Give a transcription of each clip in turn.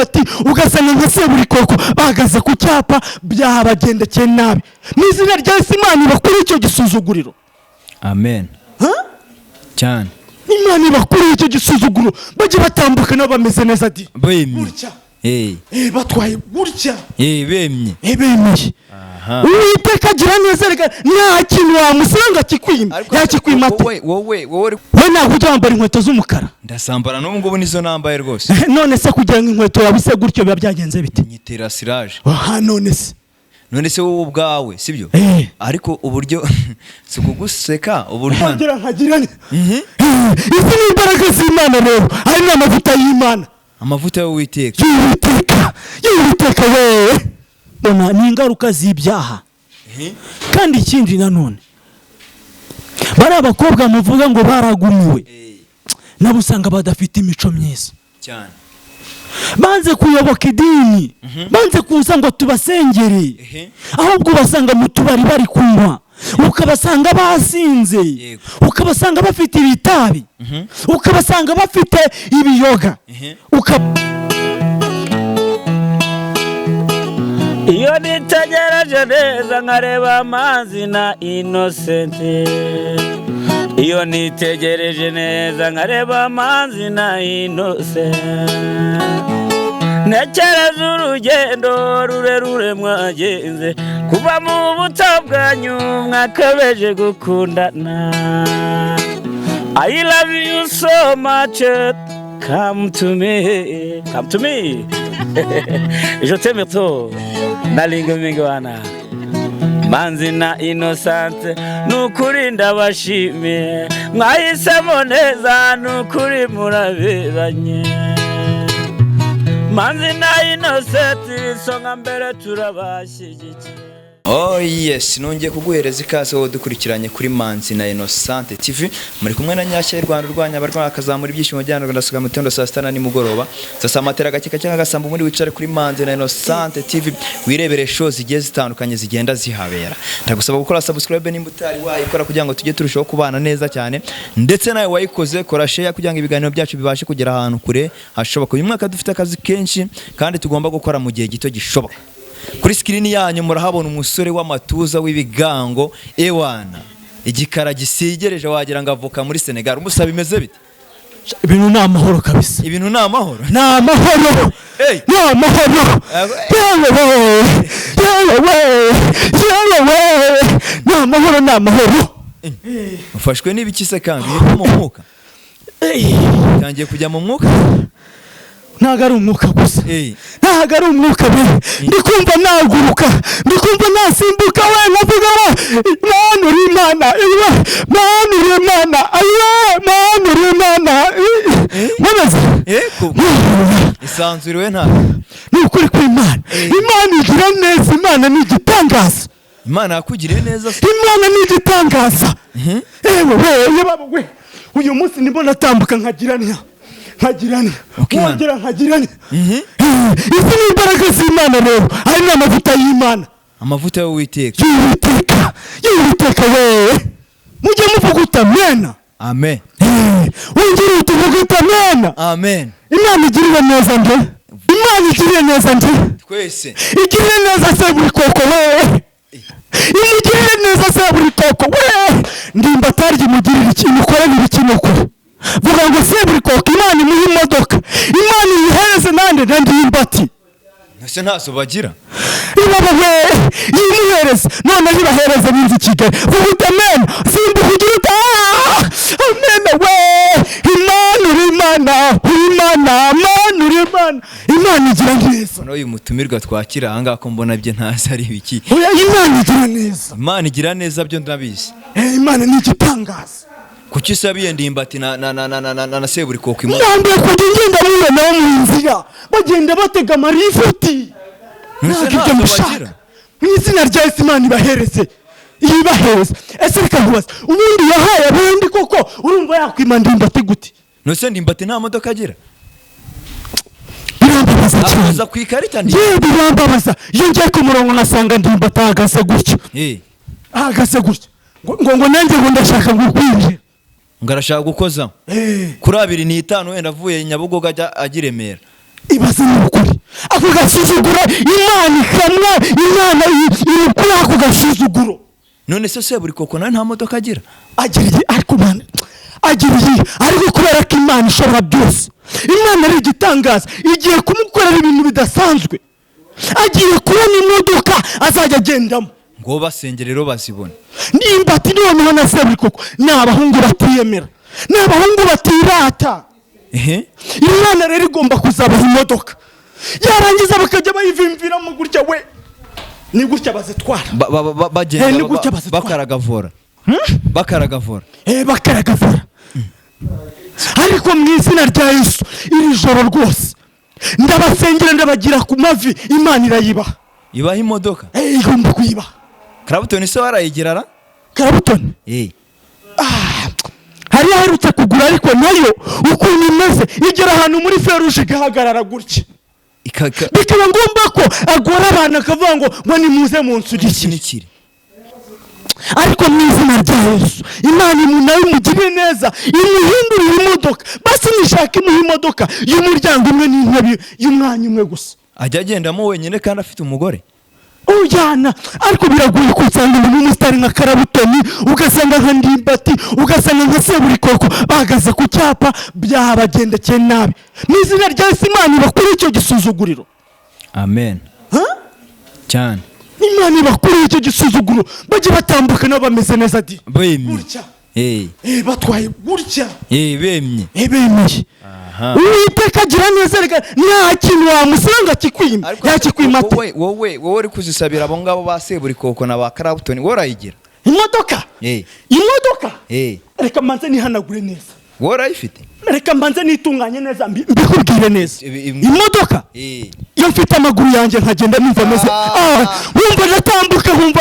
Ndimbati, ugasanga nka Seburikoko bahagaze ku cyapa, byabagendekeye nabi. Mu izina rya Yesu, Imana ibakure icyo gisuzuguriro. Amen. Ha? Cyane. Imana ibakure icyo gisuzuguro, bajye batambuka nabo bameze neza di. Bemye. Gutya. Eh. Batwaye gutya. Bemye. Bemeye. Uwiteka agira neza. Reka, nta kintu wamusanga kikwima, yakikwima ate? Wowe We ntabwo ujya wambara inkweto z'umukara? Ndasambara, n'ubu ngubu nizo nambaye rwose. None se kugira ngo inkweto yawe ise gutyo biba byagenze bite? Nyitera siraje. Aha, none se? None se wowe ubwawe, sibyo? Eh. Ariko uburyo si ukuguseka, uburyo Nkagira nkagira nti izi ni imbaraga z'Imana rero, ari n'amavuta y'Imana. Amavuta y'Uwiteka. Y'Uwiteka, y'Uwiteka we. Bona ni ingaruka z'ibyaha. Kandi ikindi nanone, bari abakobwa muvuga ngo baragumiwe, nabo usanga badafite imico myiza. Cyane. Banze kuyoboka idini, banze kuza ngo tubasengere. Ahubwo ubasanga mu tubari bari kunywa, ukabasanga basinze, ukabasanga bafite ibitabi, ukabasanga bafite ibiyoga. Iyo nitegereje neza nkareba amazi na Innocent, iyo nitegereje neza nkareba amazi na Innocent, ntekereza urugendo rurerure mwagenze kuva mu buto bwanyu mwakabeje gukundana. I love you so much. Come to me, come to me. Je t'aime trop. Nalinga mingi wana. Manzi na Innocent, nukuri ndabashimiye, mwahisemo neza, nukuri muraberanye. Manzi na Innocent, isonga mbere, turabashyigikiye. Oh yes, nongeye kuguhereza ikaze wowe dukurikiranye kuri Manzi na Innocente TV. Muri kumwe na Nyashya y'u Rwanda, urwanya abarwanya akazamura ibyishimo by'Abanyarwanda. Suga mu gitondo, saa sita na nimugoroba. Sasa amatera gake cyangwa agasambu muri wicare kuri Manzi na Innocente TV, wirebere show zigiye zitandukanye zigenda zihabera. Ndagusaba gukora subscribe nimba utari wayikora, kugira ngo tujye turushaho kubana neza cyane. Ndetse nawe wayikoze, kora share kugira ngo ibiganiro byacu bibashe kugera ahantu kure hashoboka. Uyu mwaka dufite akazi kenshi kandi tugomba gukora mu gihe gito gishoboka. Kuri screen yanyu murahabona umusore w'amatuza, w'ibigango, ewana igikara gisigereje, wagira ngo avuka muri Senegal. Umusaba imeze bite? Ibintu ni amahoro kabisa. Ibintu ni amahoro. Ni amahoro. Hey! Ni amahoro. Yewe we, yewe we, yewe we, ni amahoro, ni amahoro. Ufashwe n'ibiki se kandi uri mu mwuka? Utangiye kujya mu mwuka. Ntabwo ari umwuka gusa. Ntabwo ari umwuka we, ndi kumva naguruka, ndi kumva nasimbuka we, nkavuga we: "Mana, uri Imana iwe, Mana, uri Imana iwe, Mana, uri Imana." Nkomeze. Isanzure we, nta Ni ukuri kw'Imana, Imana igira neza, Imana ni igitangaza. Imana yakugiriye neza se? Imana ni igitangaza. Ewe we, ye baba we, uyu munsi ndimo natambuka nkagira ntya, nkagira ntya, Okay, Imana. nkongera nkagira ntya. Izi ni imbaraga z'Imana rero, ari n'amavuta y'Imana. Amavuta y'Uwiteka. Y'Uwiteka, y'Uwiteka we. Mujye muvuga uti amena. Amen. Wongere utuvuge uti amena. Amen. Imana igirire neza nde? Imana igirire neza nde? Twese. Igirire neza Seburikoko we, imugirire neza Seburikoko we. Ndimba atarya, imugirire iki, imukorere ibiki? Ni ukuri, vuga ngo Seburikoko Imana imuhe imodoka, Imana iyihereze nande? Na Ndimbati. Ese ntazo bagira? Ibaba we, yimuhereze, noneho ibahereze n'inzu i Kigali. Vuga uti amen, simbuka ugira uti "Ah, amen we." Imana, uri Imana, uri Imana, Imana, uri Imana, Imana igira neza. Noneho uyu mutumirwa twakira ahangaha, ko mbona bye ntazi ari ibiki? Oya, Imana igira neza. Imana igira neza byo ndabizi. Imana ni igitangaza. Kuki usabiye Ndimbati na Seburikoko imodoka? Ndambiye kujya ngenda mubona nabo mu nzira bagenda batega amarifuti. Ese Ntabwo ibyo ntazo mushaka. bagira? Mu izina rya Yesu, Imana ibahereze, ibahereze. Ese reka nkubaze, ubundi yahaye abandi koko, urumva yakwima Ndimbati gute? None Ndimbati nta modoka agira? Birambabaza cyane. Aza ku ikarita ndi Yewe, birambabaza iyo ngiye ku murongo nkasanga Ndimbati ahagaze gutya, ahagaze gutya, ngo nanjye ngo ndashaka ngo kwinjira. Ngo arashaka gukozamo kuri 2.5, wenda avuye Nyabugogo ajya i Remera. Ibaze, ni ukuri. Ako gasuzuguro Imana ikamwa, Imana iri kuri ako gasuzuguro. None se Seburikoko nawe nta modoka agira? Agira iyi, ariko Imana agira iyi, ariko kubera ko Imana ishobora byose, Imana ari igitangaza, igiye kumukorera ibintu bidasanzwe, agiye kubona imodoka azajya agendamo. Ngo basenge rero bazibone. Nimba ati noneho na Seburikoko ni abahungu batiyemera, ni abahungu batirata. Imana rero igomba kuzabaha imodoka, yarangiza bakajya bayivimviramo gutya, we ni gutya bazitwara. Bagenda Ni gutya bazitwara. Bakaragavora, bakaragavora. Bakaragavura. Ariko mu izina rya Yesu, iri joro rwose ndabasengera, ndabagira ku mavi, Imana irayibaha. Ibaha imodoka. Igomba kuyibaha. Karabutoni se warayigira ra? Karabutoni? Hari aherutse kugura, ariko nayo ukuntu imeze, igera ahantu muri feruje igahagarara gutya. Bikaba ngombwa ko agora abantu, akavuga ngo nimuze mu nzu. Ikinikire. Ariko mu izina rya Yesu, Imana nawe imugirire neza, imuhindurire imodoka. Basi nishaka imuha imodoka y'umuryango umwe n'intebe y'umwanya umwe gusa. Ajya agendamo wenyine kandi afite umugore. Ujyana, ariko biragoye ko usanga umuntu w'umusitari nka Karabutoni, ugasanga nka Ndimbati, ugasanga nka Seburikoko bahagaze ku cyapa, byabagendekeye nabi. Mu izina rya Yesu, Imana ibakure icyo gisuzuguriro. Amen. Ha? Cyane. Imana ibakure icyo gisuzuguro, bajye batambuka nabo bameze neza di. Bemye. Gutya. Batwaye gutya. Bemye. Bemeye. Uwiteka agira neza, reka nta kintu wamusanga kikwima. Ariko Yakikwima ate? wowe uri kuzisabira abo ngabo ba Seburikoko na ba Karabutoni, wowe urayigira? Imodoka? Imodoka? Reka mbanze nihanagure neza. Wowe urayifite? Reka mbanze nitunganye neza, mbikubwire neza. Imodoka? Iyo mfite amaguru yanjye nkagenda numva meze, wumva ndatambuka, nkumva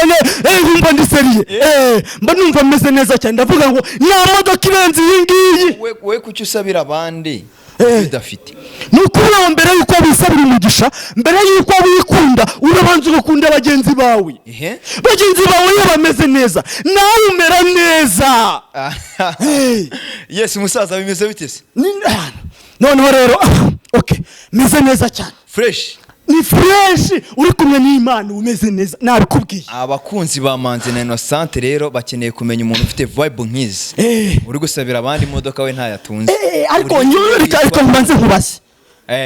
nkumva ndi sérieux, mba numva meze neza cyane, ndavuga ngo nta modoka irenze iyi ngiyi. Wowe kuki usabira abandi udafite? Ni ukuvuga ngo mbere y'uko wisabira umugisha, mbere y'uko wikunda, urabanza ugakunda bagenzi bawe. Bagenzi bawe iyo bameze neza, nawe umera neza. Yes, musaza, bimeze bite se? Noneho rero, okay, meze neza cyane. Fresh. Ni fresh, uri kumwe n'Imana umeze neza, nabikubwiye. Abakunzi ba Manzi na Innocent rero bakeneye kumenya umuntu ufite vibe nk'izi, uri gusabira abandi imodoka, we ntayatunze. Ariko Uri njyewe reka mbanze nkubaze.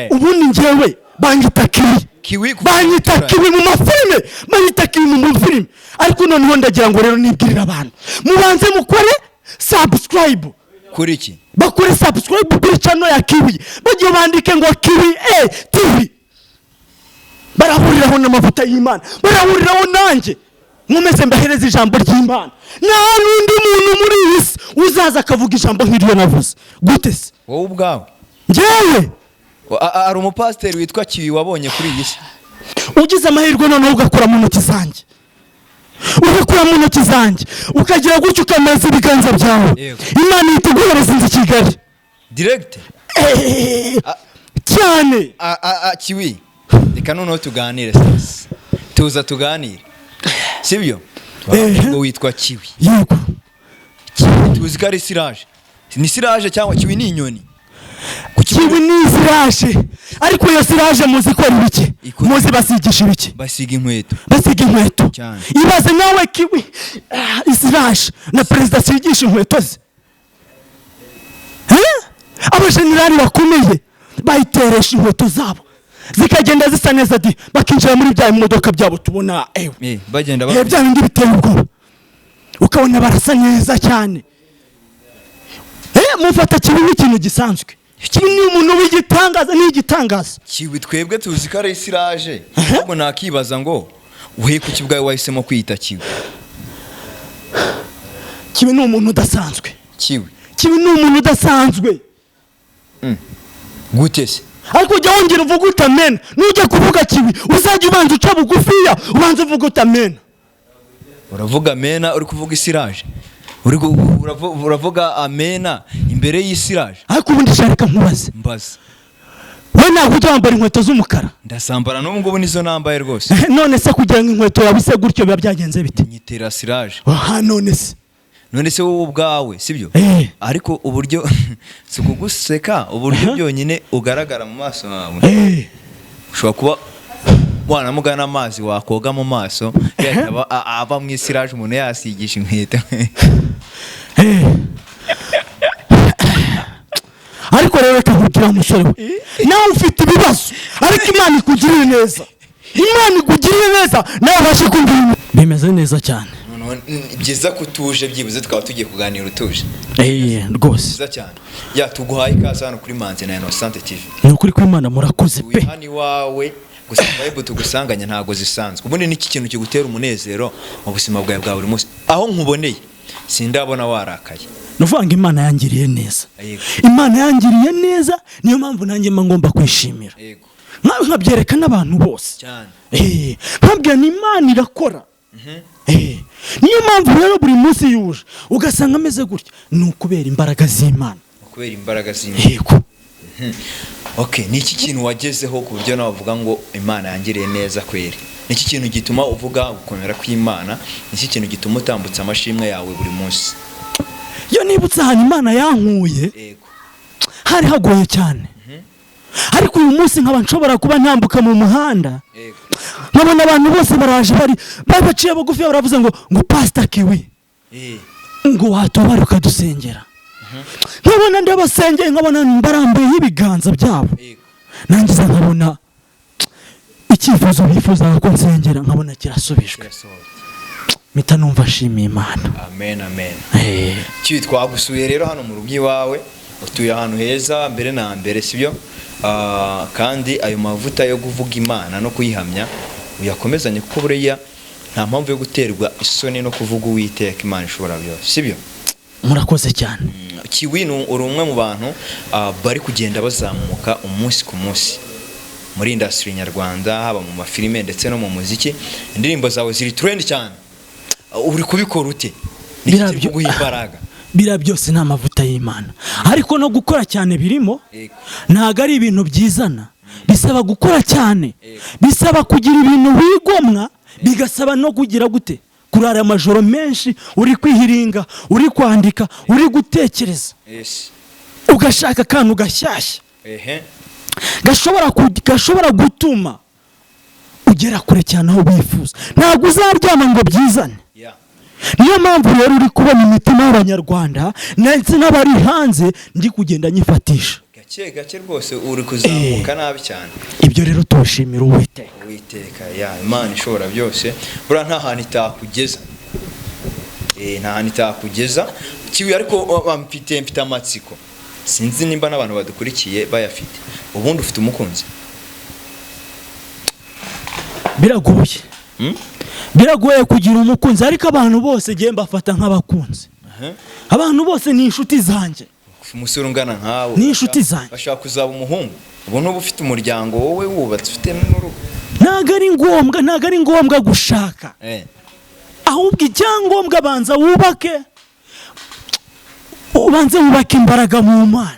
Ubundi njyewe banyita Kiwi. Kiwi kuva Banyita mu Kiwi mu mafilime, banyita Kiwi mu mafilime. Ariko noneho ndagira ngo rero nibwirire abantu, mubanze mukore subscribe. Kuri iki? Bakore subscribe kuri channel ya Kiwi, bagiye bandike ngo Kiwi A TV, barahuriraho n'amavuta y'Imana, barahuriraho nanjye nkomeze mbahereze ijambo ry'Imana. Nta n'undi muntu muri iyi si uzaza akavuga ijambo nk'iryo navuze. Gute se? Wowe ubwawe? Njyewe. Hari umupasiteri witwa Kiwi wabonye kuri iyi si? Ugize amahirwe noneho ugakora mu ntoki zanjye, ugakora mu ntoki zanjye, ukagira gutya ukameza ibiganza byawe, Imana ihita iguhereza inzu i Kigali. Direct. Cyane. Kiwi, reka noneho tuganire sasa, tuza tuganire, sibyo? Ngo witwa Kiwi? Yego. Tuzi ko ari siraje, ni siraje cyangwa kiwi ni inyoni? Kiwi ni siraje, ariko iyo siraje muzi ikora ibiki? Muzi basigisha ibiki? Basiga inkweto. Basiga inkweto. Cyane. Ibaze nawe, Kiwi, isiraje na perezida asigisha inkweto ze. Eh? Abajenerali bakomeye bayiteresha inkweto zabo zikagenda zisa neza di, bakinjira muri bya bimodoka byabo tubona, ewe. Bagenda Bya bindi biteye ubwoba, ukabona barasa neza cyane. Mufata Kiwi nk'ikintu gisanzwe. Kiwi ni umuntu w'igitangaza, ni igitangaza. Kiwi twebwe tuzi ko ari siraje, ahubwo nakibaza ngo we kuki bwawe wahisemo kwiyita Kiwi? Kiwi ni umuntu udasanzwe. Kiwi? Kiwi ni umuntu udasanzwe. Gute se? Ariko ujya wongera uvuga utamena, nujya kuvuga Kiwi uzajya ubanza uca bugufiya, ubanza uvuga utamena. Uravuga amena uri kuvuga isiraje, uravuga amena imbere y'isiraje. Ariko ubundi reka nkubaze. Mbaza. We ntabwo ujya wambara inkweto z'umukara? Ndasambara, n'ubu ngubu nizo nambaye rwose. None se kugira ngo inkweto yawe ise gutyo biba byagenze bite? Nyitera siraje. Aha, none se? None se wowe ubwawe, sibyo? Ariko uburyo, si ukuguseka, uburyo byonyine ugaragara mu maso hawe, ushobora kuba Wanamugana amazi wakoga mu maso yahita aba mu isiraje, umuntu yasigisha inkweto. Ariko rero reka nkubwire, musore we, nawe ufite ibibazo, ariko Imana ikugirire neza, Imana ikugirire neza, nawe ubashe kumva ibintu bimeze neza cyane. Noneho, byiza ko utuje, byibuze tukaba tugiye kuganira utuje. Rwose. Byiza cyane. Ya, tuguhaye ikaze hano kuri Manzi na Innocent TV. Ni ukuri kw'Imana, murakoze pe. Hano iwawe gusa vibe tugusanganya ntabwo zisanzwe. Ubundi niki kintu kigutera umunezero mu buzima bwawe bwa buri munsi? Aho nkuboneye sindabona warakaye. Ni ukuvuga ngo Imana yangiriye neza. Imana yangiriye neza, niyo mpamvu nanjye mba ngomba kwishimira. Nkabyereka n'abantu bose. Nkabwira ni Imana irakora. Niyo mpamvu rero buri munsi yuje ugasanga ameze gutya, ni ukubera imbaraga z'Imana. Kubera imbaraga z'Imana. Yego. Okay, ni iki kintu wagezeho ku buryo nawe uvuga ngo Imana yangiriye neza kweri? Ni iki kintu gituma uvuga gukomera kw'Imana? Ni iki kintu gituma utambutsa amashimwe yawe buri munsi? Iyo nibutse ahantu Imana yankuye, hari hagoye cyane, ariko uyu munsi nkaba nshobora kuba ntambuka mu muhanda, nkabona abantu bose baraje, bari baciye bugufi, baravuze ngo "Pasita Kiwi, ngo watubare ukadusengera." Nkabona ndabasengeye, nkabona barambuyeho ibiganza byabo, nangiza nkabona icyifuzo bifuzaga ko nsengera, nkabona kirasubijwe. Kirasohotse. Mpita numva nshimiye Imana. Amen, amen. Kiwi, twagusuye rero hano mu rugo iwawe, utuye ahantu heza mbere na mbere, sibyo? Kandi ayo mavuta yo kuvuga Imana no kuyihamya uyakomezanye, kuko buriya nta mpamvu yo guterwa isoni no kuvuga Uwiteka Imana ishobora byose, sibyo? Murakoze cyane. Kiwi, ni uri umwe mu bantu bari kugenda bazamuka umunsi ku munsi muri industry nyarwanda, haba mu mafilime ndetse no mu muziki. Indirimbo zawe ziri trend cyane. Uri kubikora ute? Ni iki kiri kuguha imbaraga? Biriya byose ni amavuta y'Imana, ariko no gukora cyane birimo. Ntabwo ari ibintu byizana, bisaba gukora cyane, bisaba kugira ibintu wigomwa, bigasaba no kugira gute, kurara amajoro menshi uri kwihiringa, uri kwandika, uri gutekereza, ugashaka akantu gashyashya gashobora gutuma ugera kure cyane aho wifuza. Ntabwo uzaryama ngo byizane. Niyo mpamvu rero uri kubona imitima y'Abanyarwanda ndetse n'abari hanze ndi kugenda nyifatisha. Gake gake rwose uri kuzamuka nabi cyane. Ibyo rero tubishimira Uwiteka. Uwiteka, ya Imana ishobora byose, buriya nta hantu itakugeza. Nta hantu itakugeza, Kiwi. Ariko mfite amatsiko, sinzi nimba n'abantu badukurikiye bayafite. Ubundi ufite umukunzi? Biragoye. Biragoye kugira umukunzi, ariko abantu bose ngiye mbafata nk'abakunzi. Abantu bose ni inshuti zanjye. Umusore ungana nkawe Ni inshuti zanjye. bashaka kuzaba umuhungu. Ubu ntuba ufite umuryango, wowe wubatse, ufite n'urugo? Ntabwo ari ngombwa, ntabwo ari ngombwa gushaka. Ahubwo icyangombwa, banza wubake, ubanze wubake imbaraga mu Mana.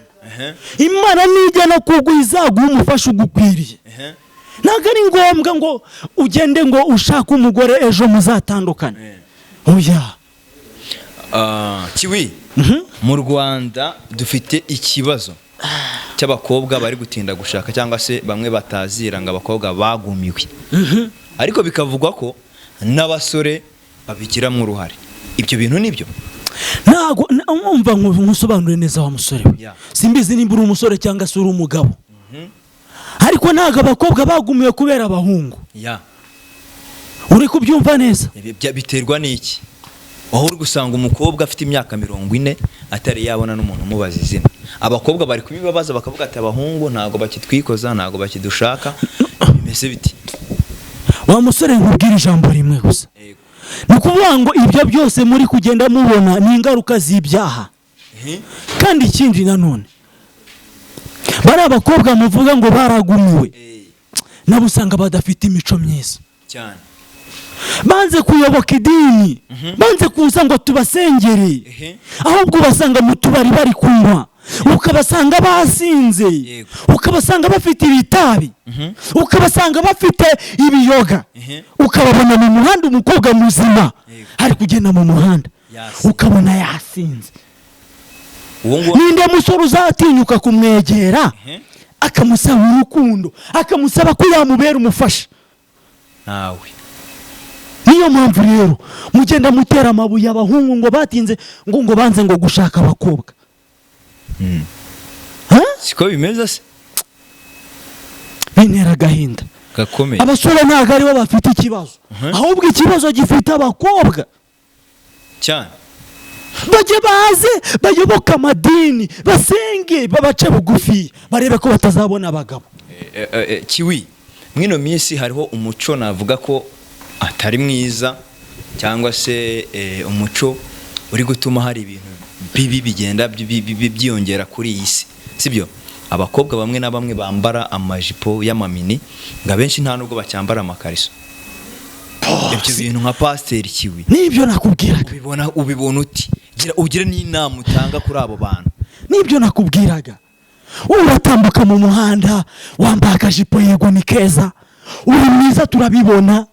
Imana nijya no kuguha, izaguha umufasha ugukwiriye. Ntabwo ari ngombwa ngo ugende ngo ushake umugore ejo muzatandukane. Oya. Kiwi, mu Rwanda dufite ikibazo cy'abakobwa bari gutinda gushaka, cyangwa se bamwe batazira ngo abakobwa bagumiwe, ariko bikavugwa ko n'abasore babigiramo uruhare. Ibyo bintu nibyo? Ntabwo umva, nkusobanure neza wa musore we. Simbizi nimba uri umusore cyangwa se uri umugabo, ariko ntabwo abakobwa bagumiwe kubera abahungu. Uri kubyumva neza? Ibi biterwa n'iki, aho uri gusanga umukobwa afite imyaka 40 atari yabona n'umuntu umubaza izina? Abakobwa bari kubibabaza, bakavuga ati abahungu ntabwo bakitwikoza, ntabwo bakidushaka. Bimeze biti? Wa musore, nkubwire ijambo rimwe gusa. Ni ukuvuga ngo ibyo byose muri kugenda mubona ni ingaruka z'ibyaha. Kandi ikindi nanone, bari abakobwa muvuga ngo baragumiwe, nabo usanga badafite imico myiza. Banze kuyoboka idini, banze kuza ngo tubasengere. Ahubwo ubasanga mu tubari bari kunywa, ukabasanga basinze, ukabasanga bafite ibitabi, ukabasanga bafite ibiyoga, ukababona mu muhanda, umukobwa muzima ari kugenda mu muhanda, Yasinze. ukabona yasinze. Uwo nguwo? Ninde musore uzatinyuka kumwegera, akamusaba urukundo, akamusaba ko yamubera umufasha? Ntawe. Niyo mpamvu rero mugenda mutera amabuye abahungu ngo batinze, ngo banze ngo gushaka abakobwa. Ha? Siko bimeze se? Bintera agahinda gakomeye. Abasore ntabwo aribo bafite ikibazo, ahubwo ikibazo gifite abakobwa. Cyane. Bajye baze bayoboke amadini, basenge, babace bugufi, barebe ko batazabona abagabo. Kiwi, mwino minsi hariho umuco navuga ko atari mwiza, cyangwa se umuco uri gutuma hari ibintu bibi bigenda byiyongera kuri iyi si, sibyo? Abakobwa bamwe na bamwe bambara amajipo y'amamini, ngo abenshi nta nubwo bacyambara amakariso. Ibyo bintu nka pasiteri Kiwi, Nibyo nakubwiraga. ubibona uti? Gira ugire n'inama utanga kuri abo bantu. Nibyo nakubwiraga. Wowe uratambuka mu muhanda wambaye akajipo, yego ni keza, uri mwiza turabibona,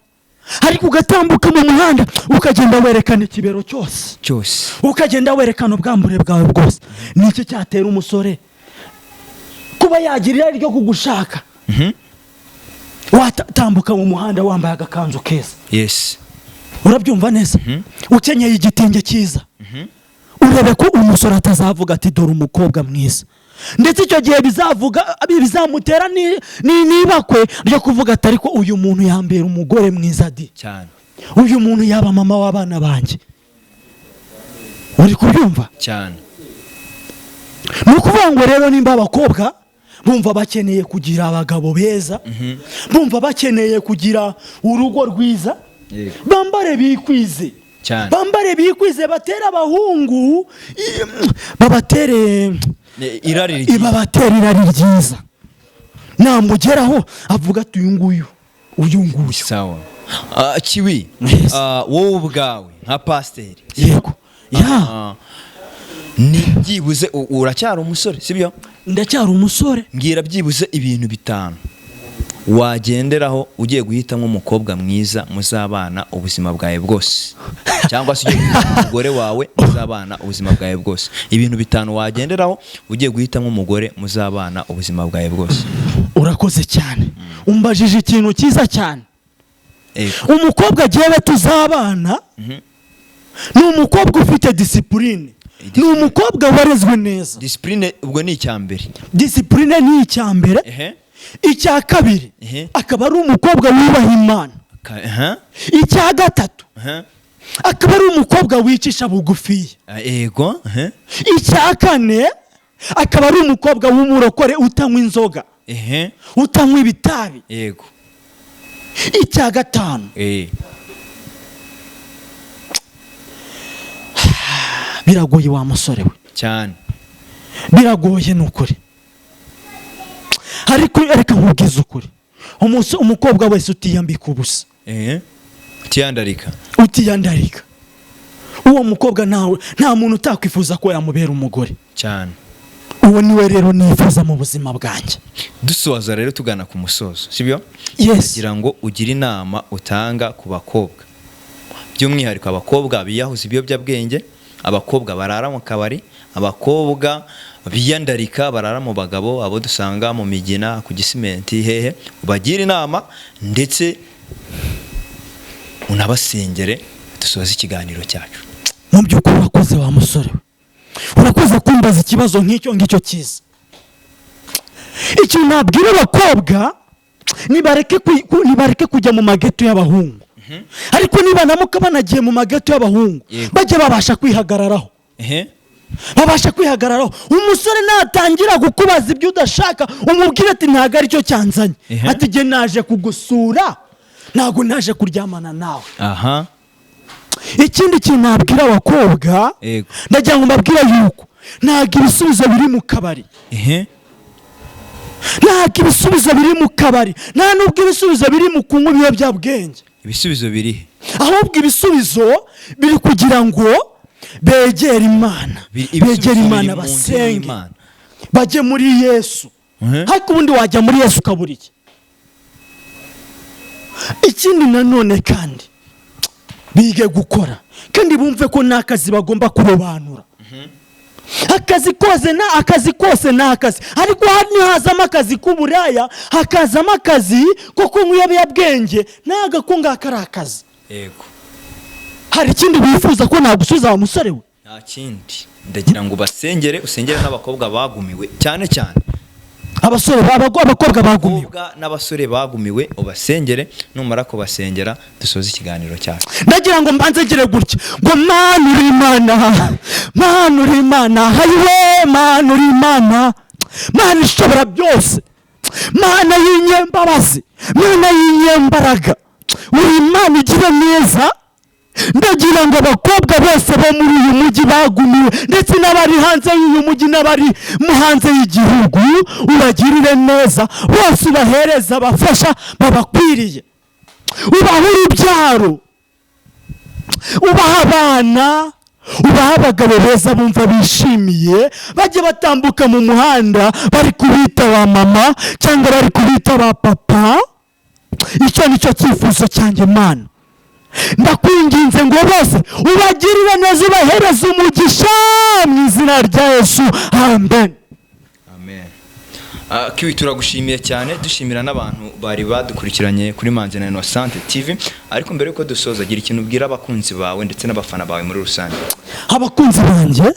ariko ugatambuka mu muhanda ukagenda werekana ikibero cyose, cyose, ukagenda werekana ubwambure bwawe bwose. Ni iki cyatera umusore kuba yagira irari ryo kugushaka? Watambuka mu muhanda wambaye agakanzu keza, urabyumva neza, ukenyeye igitenge cyiza, urebe ko umusore atazavuga ati: "Dore umukobwa mwiza." Ndetse icyo gihe bizavuga, bizamutera n'ibakwe ryo kuvuga ati: "Ariko uyu muntu yambera umugore mwiza di." Cyane. "Uyu muntu yaba mama w'abana banjye." Uri kubyumva? Cyane. Ni ukuvuga ngo rero nimba abakobwa bumva bakeneye kugira abagabo beza, bumva bakeneye kugira urugo rwiza, bambare bikwize. Cyane. Bambare bikwize, batere abahungu babatere Irari ryiza. Babatere irari ryiza, namugeraho avuga ati: "Uyu nguyu, uyu nguyu." Sawa. Kiwi, Yes. wowe ubwawe nka pasiteri, Yego ya. Ni byibuze uracyari umusore, sibyo? Ndacyari umusore. Mbwira byibuze ibintu 5 wagenderaho ugiye guhitamo umukobwa mwiza muzabana ubuzima bwawe bwose, cyangwa se ugiye guhitamo umugore wawe muzabana ubuzima bwawe bwose. Ibintu 5 wagenderaho ugiye guhitamo umugore muzabana ubuzima bwawe bwose. Urakoze cyane, umbajije ikintu cyiza cyane. Umukobwa agiye tuzabana ni umukobwa ufite discipline, ni umukobwa warezwe neza. Discipline ubwo ni icya mbere. Discipline ni icya mbere. Icya kabiri, akaba ari umukobwa wubaha Imana. Icya gatatu, akaba ari umukobwa wicisha bugufiya. Yego ehe. Icya kane, akaba ari umukobwa w'umurokore utanywa inzoga, utanywa ibitabi. Icya gatanu, biragoye wa musore we. Cyane. Biragoye ni ukuri, ariko reka nkubwize ukuri: umukobwa wese utiyambika ubusa, Utiyandarika, utiyandarika, uwo mukobwa ntawe, nta muntu utakwifuza ko yamubera umugore. Cyane. Uwo niwe rero nifuza mu buzima bwanjye. Dusoza rero, tugana ku musozo, sibyo? Yes. Kugira ngo ugire inama utanga ku bakobwa, by'umwihariko abakobwa biyahuza ibiyobyabwenge, abakobwa barara mu kabari, abakobwa biyandarika barara mu bagabo, abo dusanga mu Migina, ku Gisimenti, hehe, ubagire inama ndetse unabasengere, dusoze ikiganiro cyacu. Mu by'ukuri urakoze wa musore we, urakoze kumbaza ikibazo nk'icyo ngicyo cyiza. Ikintu nabwira abakobwa, nibareke kujya mu mageto y'abahungu, ariko niba namuka banagiye mu mageto y'abahungu, bajye babasha kwihagararaho. Babasha kwihagararaho. Umusore natangira kukubaza ibyo udashaka, umubwire ati: "Ntabwo aricyo cyanzanye." Ati: "Jye naje kugusura, ntabwo naje kuryamana nawe." Ikindi kintu nabwira abakobwa, ndagira ngo mbabwire yuko ntabwo ibisubizo biri mu kabari. Ntabwo ibisubizo biri mu kabari, nta nubwo ibisubizo biri mu kunywa ibiyobyabwenge. Ibisubizo biri he? Ahubwo ibisubizo biri kugira ngo begere Imana, Ibisubizo begere biri Imana, mu nzu basenge, y'Imana. bajye muri Yesu. Ariko ubundi wajya muri Yesu ukabura iki? Ikindi nanone kandi, bige gukora kandi bumve ko nta kazi bagomba kurobanura. Akazi kose na akazi kose ni akazi, ariko nihazamo akazi k'uburaya, hakazamo akazi ko kunywa ibiyobyabwenge, ntabwo ako ngako ari akazi. Hari ikindi wifuza ko nagusubiza, wa musore we? Nta kindi, ndagira ngo ubasengere, usengere n'abakobwa bagumiwe cyane cyane. Abasore, abakobwa bagumiwe. Abakobwa n'abasore bagumiwe, ubasengere. Numara kubasengera, dusoze ikiganiro cyacu. Ndagira ngo mbanze ngire gutya ngo: Mana, uri Imana, Mana, uri Imana, hayiwe, Mana, uri Imana, Mana ishobora byose, Mana y'inyembabazi, Mana y'inyembaraga, uri Imana igira neza. Ndagira ngo abakobwa bose bo muri uyu mujyi bagumiwe, ndetse n'abari hanze y'uyu mujyi n'abari mu hanze y'igihugu, ubagirire neza bose, ubahereze abafasha babakwiriye, ubahe urubyaro, ubaha abana, ubaha abagabo beza bumva bishimiye, bajye batambuka mu muhanda bari kubita ba mama cyangwa bari kubita ba papa. Icyo ni cyo cyifuzo cyanjye. Mana, ndakwinginze ngo bose ubagirire neza, ubahereze umugisha mu izina rya Yesu, amen. Amen. Kiwi, turagushimiye cyane, dushimira n'abantu bari badukurikiranye kuri Manzi na Innocente TV. Ariko mbere yuko dusoza, gira ikintu ubwira abakunzi bawe ndetse n'abafana bawe muri rusange. Abakunzi banjye,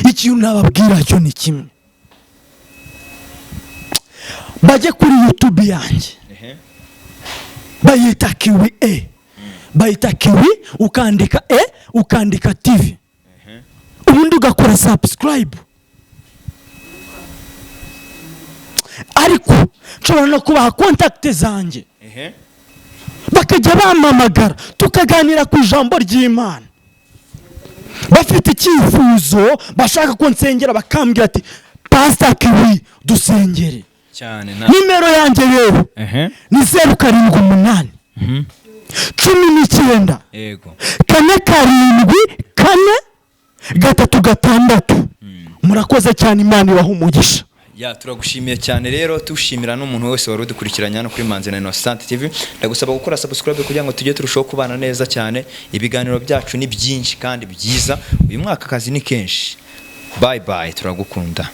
ikintu nababwira cyo ni kimwe: bajye kuri YouTube yanjye. Bayita Kiwi E, bayita Kiwi, ukandika E, ukandika TV, ubundi ugakora subscribe. Ariko nshobora no kubaha contact zanjye, bakajya bampamagara tukaganira ku ijambo ry'Imana. Bafite icyifuzo bashaka ko nsengera, bakambwira ati: "Pasita Kiwi, dusengere." Cyane na Nimero yanjye rero ni 078 19 474 36. Murakoze cyane, Imana ibaha umugisha. Ya, turagushimiye cyane rero, tushimira n'umuntu wese wari udukurikiranye hano kuri Manzi na Innocente TV. Ndagusaba gukora subscribe kugira ngo tujye turushaho kubana neza cyane. Ibiganiro byacu ni byinshi kandi byiza. Uyu mwaka akazi ni kenshi. Bye bye, turagukunda.